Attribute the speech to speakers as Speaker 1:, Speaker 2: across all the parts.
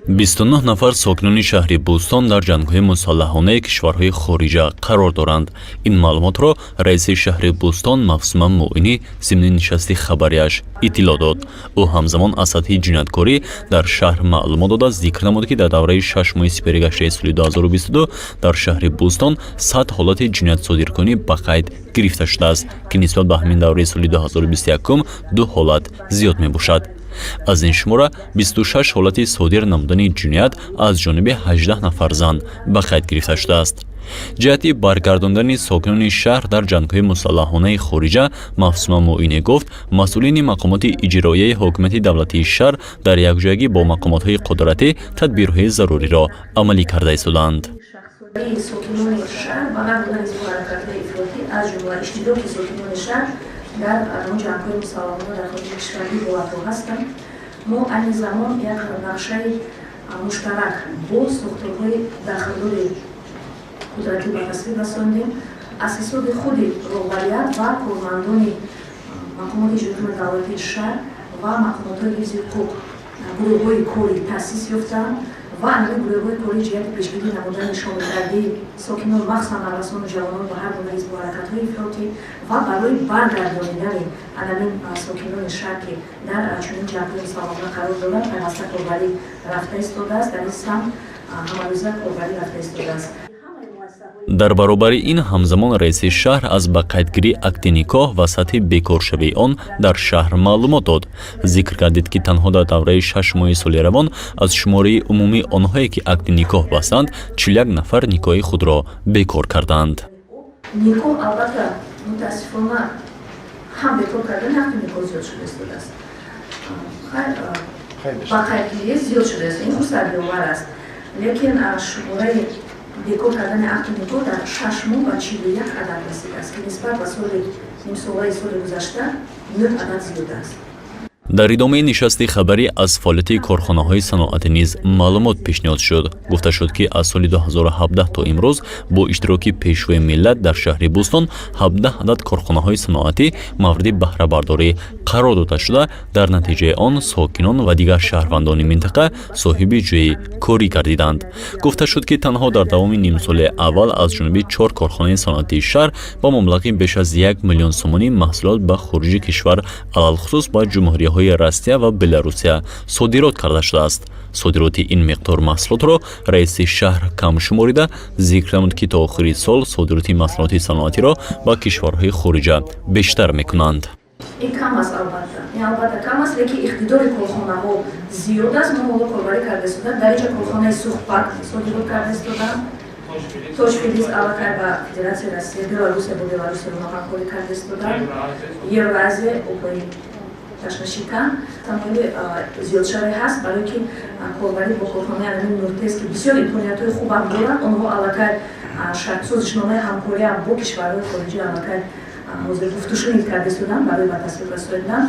Speaker 1: 29 нафар сокинони шаҳри Бӯстон дар ҷангҳои мусаллаҳонаи кишварҳои хориҷа қарор доранд. Ин маълумотро раиси шаҳри Бӯстон Мавсума Муинӣ зимни нишасти хабарияш иттилоъ дод. Ӯ ҳамзамон аз сатҳи ҷинояткорӣ дар шаҳр маълумот дода, зикр намуд, ки дар давраи 6 моҳи сипаригаштаи соли 2022 дар шаҳри Бӯстон 100 ҳолати ҷиноятсодиркунӣ ба қайд гирифта шудааст, ки нисбат ба ҳамин давраи соли 2021 ду ҳолат зиёд мебошад. Аз ин шумора 26 ҳолати содир намудани ҷиноят аз ҷониби 18 нафар зан ба қайд гирифта шудааст. Ҷиҳати баргардондани сокинони шаҳр дар ҷангҳои мусаллаҳонаи хориҷа, Мавсума Муинӣ гуфт, масъулини мақомоти иҷроияи ҳокимияти давлатии шаҳр дар якҷоягӣ бо мақомотҳои қудратӣ тадбирҳои заруриро амалӣ карда истодаанд.
Speaker 2: Сокинони шаҳр ба ҳар гуна ҳизбу ҳаракатҳои ифротӣ, аз ҷумла иштироки сокинони шаҳр дар он ҷангҳои мусаллаҳона дар хориҷи кишвар ҳолатҳо ҳастанд. Мо айни замон як нақшаи муштарак бо сохторҳои дахлдори қудратӣ ба тасвиб расондем. Аз ҳисоби худи роҳбарият ва кормандони мақомоти иҷроии давлатии шаҳр ва мақомотҳои ҳифзи ҳуқуқ гурӯҳҳои корӣ таъсис ёфтаанд ва ҳамин гурӯҳҳои корӣ ҷиҳати пешгирӣ намудани шомилгардии сокинон, махсусан наврасону ҷавонон, ба ҳар гуна ҳизбу ҳаракатҳои ифротӣ ва барои баргардонидани анамин сокинони шаҳр, ки дар чунин ҷангҳои мусаллаҳона қарор доранд, пайваста корбарӣ рафта истодааст. Дар ин самт ҳамарӯза корбарӣ рафта истодааст.
Speaker 1: Дар баробари ин, ҳамзамон раиси шаҳр аз ба қайдгирии акди никоҳ ва сатҳи бекоршавии он дар шаҳр маълумот дод. Зикр гардид, ки танҳо дар давраи 6 моҳи соли равон аз шумораи умумии онҳое, ки акди никоҳ бастанд, 41 нафар никоҳи худро бекор карданд.
Speaker 2: Никоҳ, албатта, мутаассифона, ҳам бекор кардани акди никоҳ зиёд шуда истодааст, ба қайдгирӣ зиёд шудааст. Ин хурсандиовар аст, лекин шумораи бекор кардани акди никоҳ дар 6 моҳ ба 41 адад расидааст, ки нисбат ба соли нимсолаи соли гузашта нӯҳ адад зиёд аст.
Speaker 1: Дар идомаи нишасти хабарӣ аз фаъолияти корхонаҳои саноатӣ низ маълумот пешниҳод шуд. Гуфта шуд, ки аз соли 2017 то имрӯз бо иштироки Пешвои миллат дар шаҳри Бӯстон 17 адад корхонаҳои саноатӣ мавриди баҳрабардорӣ қарор дода шуда, дар натиҷаи он сокинон ва дигар шаҳрвандони минтақа соҳиби ҷойи корӣ гардиданд. Гуфта шуд, ки танҳо дар давоми нимсолаи аввал аз ҷониби чор корхонаи саноатии шаҳр ба маблағи беш аз 1 миллион сомонӣ маҳсулот ба хориҷи кишвар, алалхусус ба ҷумҳуриҳои Россия ва Беларусия, содирот карда шудааст. Содироти ин миқдор маҳсулотро раиси шаҳр кам шуморида, зикр намуд, ки то охири сол содироти маҳсулоти саноатиро ба кишварҳои хориҷа бештар мекунанд.
Speaker 2: Ин кам аст, албатта, ин албатта кам аст, лекин иқтидори корхонаҳо зиёд аст. Мо ҳоло корбарӣ карда истодаем. Дар инҷа корхонаи Сухпак содирот карда истодаам, Тоҷфилиз аллакай ба Федератсияи Россия, Беларусия, бо Беларусия мо ҳамкорӣ карда истодаам, Евразия, обҳои ташнашикан. Тамоили зиёдшавӣ ҳаст, барое ки корбарӣ бо корхонаи анами Нуртез, ки бисёр имкониятҳои хубам доранд. Онҳо аллакай созишномаи ҳамкориам бо кишварҳои хориҷӣ аллакай ҳозир гуфтушунид карда истодаанд барои ба тасвиб расонидан.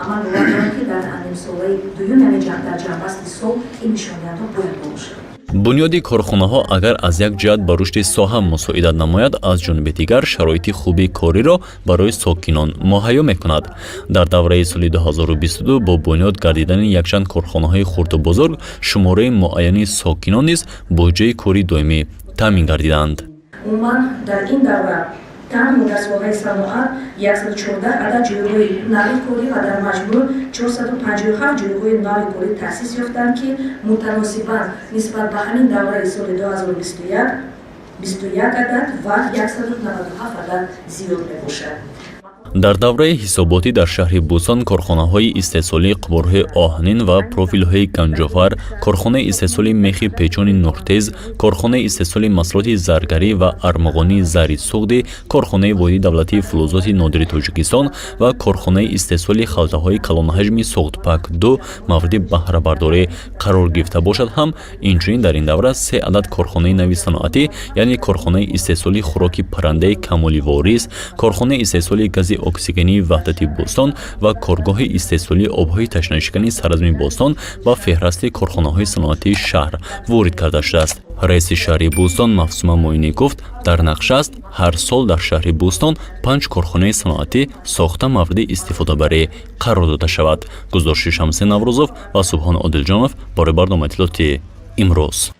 Speaker 2: Ман бовар дорам, ки дар нимсолаи дуюм, яъне дар ҷамъбасти сол, ин нишондиҳандаҳо бояд боло шавад.
Speaker 1: Бунёди корхонаҳо агар аз як ҷиҳат ба рушди соҳа мусоидат намояд, аз ҷониби дигар шароити хуби кориро барои сокинон муҳайё мекунад. Дар давраи соли 2022 бо бунёд гардидани якчанд корхонаҳои хурду бузург шумораи муайяни сокинон низ бо ҷойи кори доимӣ таъмин гардиданд.
Speaker 2: Умуман, дар ин давра танҳо дар соҳаи саноат 114 адад ҷойгоҳи нави корӣ ва дар маҷмӯъ 457 ҷойгоҳи нави корӣ таъсис ёфтанд, ки мутаносибан нисбат ба ҳамин давраи соли 2021 21 адад ва 197 адад зиёд мебошад.
Speaker 1: Дар давраи ҳисоботӣ дар шаҳри Бӯстон корхонаҳои истеҳсолии қубурҳои оҳанин ва профилҳои Ганҷофар, корхонаи истеҳсоли мехи печони Нуртез, корхонаи истеҳсоли маҳсулоти заргарӣ ва армуғонии Зари Суғдӣ, корхонаи воҳиди давлатии филузоти нодири Тоҷикистон ва корхонаи истеҳсоли халтаҳои калонҳаҷми Суғдпак 2 мавриди баҳрабардорӣ қарор гирифта бошад ҳам, инчунин дар ин давра се адад корхонаи нави саноатӣ, яъне корхонаи истеҳсоли хӯроки паррандаи Камоли Ворис, корхонаи истеҳсоли гази оксигении Ваҳдати Бӯстон ва коргоҳи истеҳсолии обҳои ташнашикани Саразми Бостон ба феҳрасти корхонаҳои саноатии шаҳр ворид карда шудааст. Раиси шаҳри Бӯстон Мавсума Муинӣ гуфт, дар нақша аст, ҳар сол дар шаҳри Бӯстон панҷ корхонаи саноатӣ сохта, мавриди истифодабарӣ қарор дода шавад. Гузориши Шамси Наврӯзов ва Субҳон Одилҷонов барои барномаи иттилоотии «Имрӯз».